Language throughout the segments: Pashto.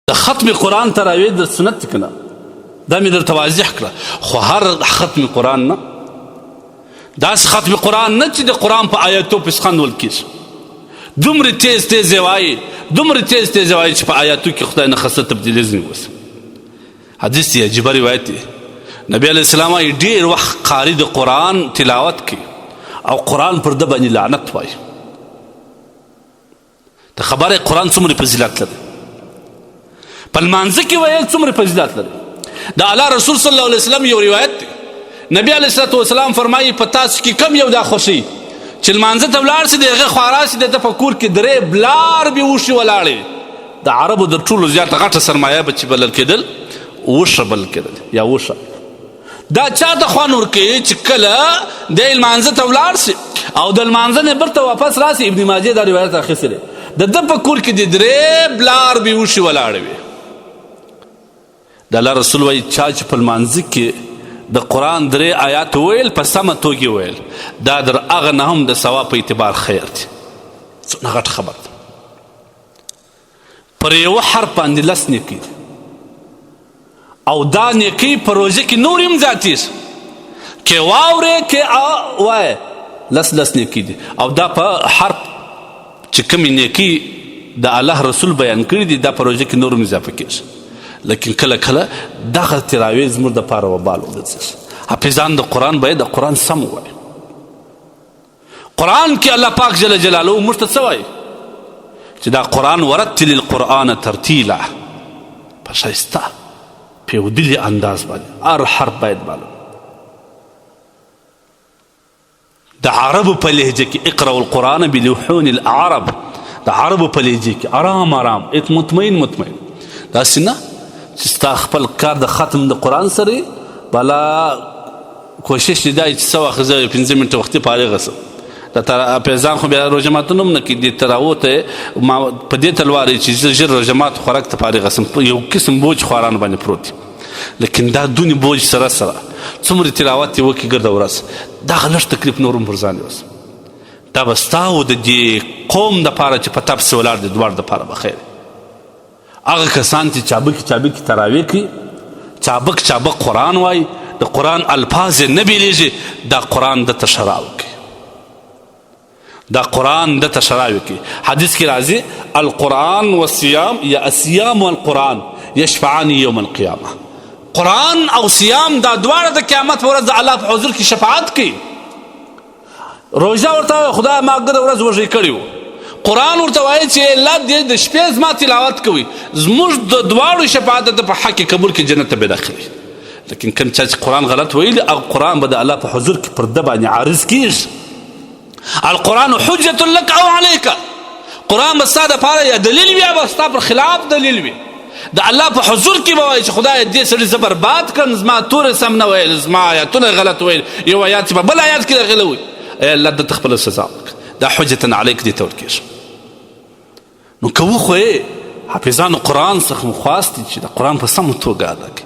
د ختم قرآن تراویح د سنت کنه، دا مې درته واضح کړه. خو هر ختم قرآن نه، داسې ختم قرآن نه چې د قرآن په آیاتو پسې خندول کېږي، دومره تیز تیز یې وایي، دومره تیز تیز یې وایي چې په آیاتو کې خدای نه خسته تبدیلي ځینې وسي. حدیث دی، عجیبه روایت دی. نبی علیه السلام وایي ډېر وخت قاري د قرآن تلاوت کوي او قرآن پر ده باندې لعنت وایي. ته خبره قرآن څومره فضیلت لري، په لمانځه کې ویل څومره فضیلت لري. د الله رسول صلی الله علیه وسلم یو روایت دی، نبی علیه الصلاة والسلام فرمایي په تاسو کې کم یو دا خوښي چې لمانځه ته ولاړ سي، د هغه خوا راسي، د ده په کور کې درې بلار بې وښي ولاړې. د عربو د ټولو زیاته غټه سرمایه به چې بلل کېدل وښه بلل کېدل یا وښه. دا چا ته خوند ورکوي چې کله دی لمانځه ته ولاړ سي او د لمانځه نه بیرته واپس راسي. ابن ماجه دا روایت اخیستی دی. د ده په کور کې د درې بلار بې وښي ولاړې وي. د الله رسول وایي چا چې په لمانځه کې د قرآن درې آیات وویل په سمه توګه وویل، دا در هغه نه هم د ثواب په اعتبار خیر دی. څونه غټ خبر ده. پر یو حرف باندې لس نیکي دي او دا نیکي په روژه کې نور هم زیاتېږي، که واورې که وایې لس لس نیکي دي. او دا په حرف چې کومې نیکي د الله رسول بیان کړي دي، دا په روژه کې نور هم اضافه کېږي. لیکن کله کله دغه تراویح زموږ دپاره وبال وګرځي. حافظان د قرآن باید د قرآن سم ووایي. قرآن کې الله پاک جل جلاله موږ ته څه وایي؟ چې دا قرآن ورتل القرآن ترتیلا، په ښایسته پیودلي انداز باندې هر حرف باید معلوم. د عربو په لهجه کې اقرأ القرآن بلحون العرب، د عربو په لهجه کې آرام آرام، مطمئن مطمئن، داسې نه چې ستا خپل کار د ختم د قرآن سره بلا کوشش دې دا چې څه وخت زه 5 منټه وختي فارغ شم. د تر پیزان خو بیا روژه ماتونه هم نه کوي. دې تراوو ته ما په دې تلوار چې زه ژر روژه مات خوراک ته فارغ شم، یو قسم بوج خوارانو باندې پروت دی. لیکن دا دونې بوج سره سره څومره تلاوت یې وکړي ګرده ورځ، دغه لږ تکلیف نور هم پر ځان یوسم. دا به ستا او د دې قوم دپاره چې په تا پسې ولاړ دی دواړو دپاره به خیر. هغه کسان چې چابک چابک تراویح کوي، چابک چابک قرآن وایي، د قرآن الفاظ یې نه بېلېږي، دا قرآن ده ته ښه کوي، دا قرآن ده ته ښه کوي. حدیث کې راځي القرآن والصيام یا الصيام والقرآن يشفعان يوم القيامة. قرآن او صيام دا دواړه د قیامت په ورځ د الله په حضور کې شفاعت کوي. روژه ورته وایي خدای ما ګرده ورځ وږی کړی و. قرآن ورته وایي چې الله دې د شپې زما تلاوت کوي، زموږ د دواړو شفاعت د په حق قبول کې جنت ته به داخلي. لیکن کوم چا چې قرآن غلط ویلي، هغه قرآن به د الله په حضور کې پر ده باندې عارض کېږي. القرآن حجة لك او عليك، قرآن به ستا دپاره یا دلیل وي یا به ستا پر خلاف دلیل وي. د الله په حضور کې به وایي چې خدای دې سړي زه برباد کړم، زما تورې سم نه ویل، زما آیاتونه غلط ویل، یو آیات چې په بل آیات کې راغلی وي، ای الله ده ته خپله سزا ورکړه. دا حجة علیک دې ته ورکېږي. نو که وخو یې حافظانو قرآن څخه مو خواست دی چې د قرآن په سمه توګه ادا کړي.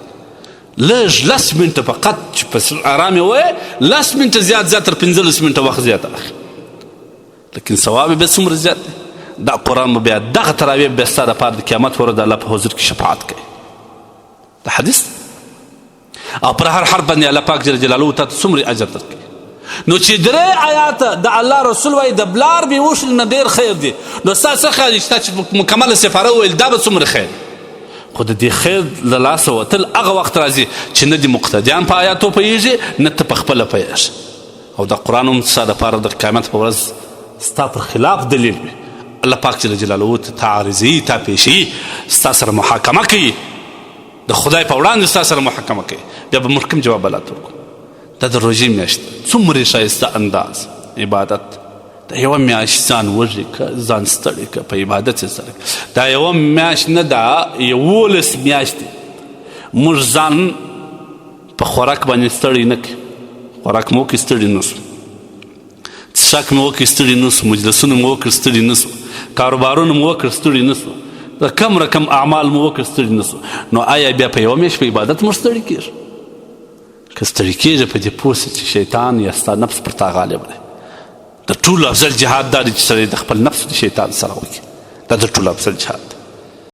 لږ لس منټه فقط چې په آرام یې ووایې، لس منټه زیات زیات تر 15 منټه وخت زیات اخلي، لیکن ثواب یې بیا څومره زیات دی. دا قرآن به بیا دغه تراویح بیا ستا دپاره د قیامت په ورځ د الله په حضور کې شفاعت کوي. د حدیث او پر هر حرف باندې الله پاک جل جلاله ته څومره اجر درکوي. نو چې درې آیات د الله رسول وایي د بلار بې وښل نه ډېر خیر دی، نو ستا څه خیال چې تا چې مکمله سفاره وویل دا به څومره خیر؟ خو د دې خیر له لاسه وتل هغه وخت راځي چې نه دې مقتدیان په آیاتو پوهېږي، نه ته په خپله پوهېږې. او د قرآن هم ستا دپاره د قیامت په ورځ ستا پر خلاف دلیل وي. الله پاک جل جلاله ته تا عارضوي، تا پېښوي، ستا سره محاکمه کوي، د خدای په وړاندې ستا سره محاکمه کوي. بیا به موږ کوم جواب الله ته ورکړو؟ دا د روژې میاشت څومره ښایسته انداز عبادت دا یوه میاشت ځان وږي که ځان ستړی که په عبادت یې ستړی. دا یوه میاشت نه ده، 11 میاشتې موږ ځان په خوراک باندې ستړی نه کړي. خوراک مو وکړي ستړي نه سو، څښاک مو وکړي ستړي نه سو، مجلسونه مو وکړي ستړي نه سو، کاروبارونه مو وکړي ستړي نه سو، رقم رقم اعمال مو وکړي ستړي نه سو. نو آیا بیا په یوه میاشت په عبادت مو ستړي کېږي؟ که ستړي کېږي په دې پوه سه چې شیطان یا ستا نفس پر تا غالب دی. د ټولو افضل جهاد دا دی چې سړی د خپل نفس د شیطان سره وکړي. دا د ټولو افضل جهاد دی.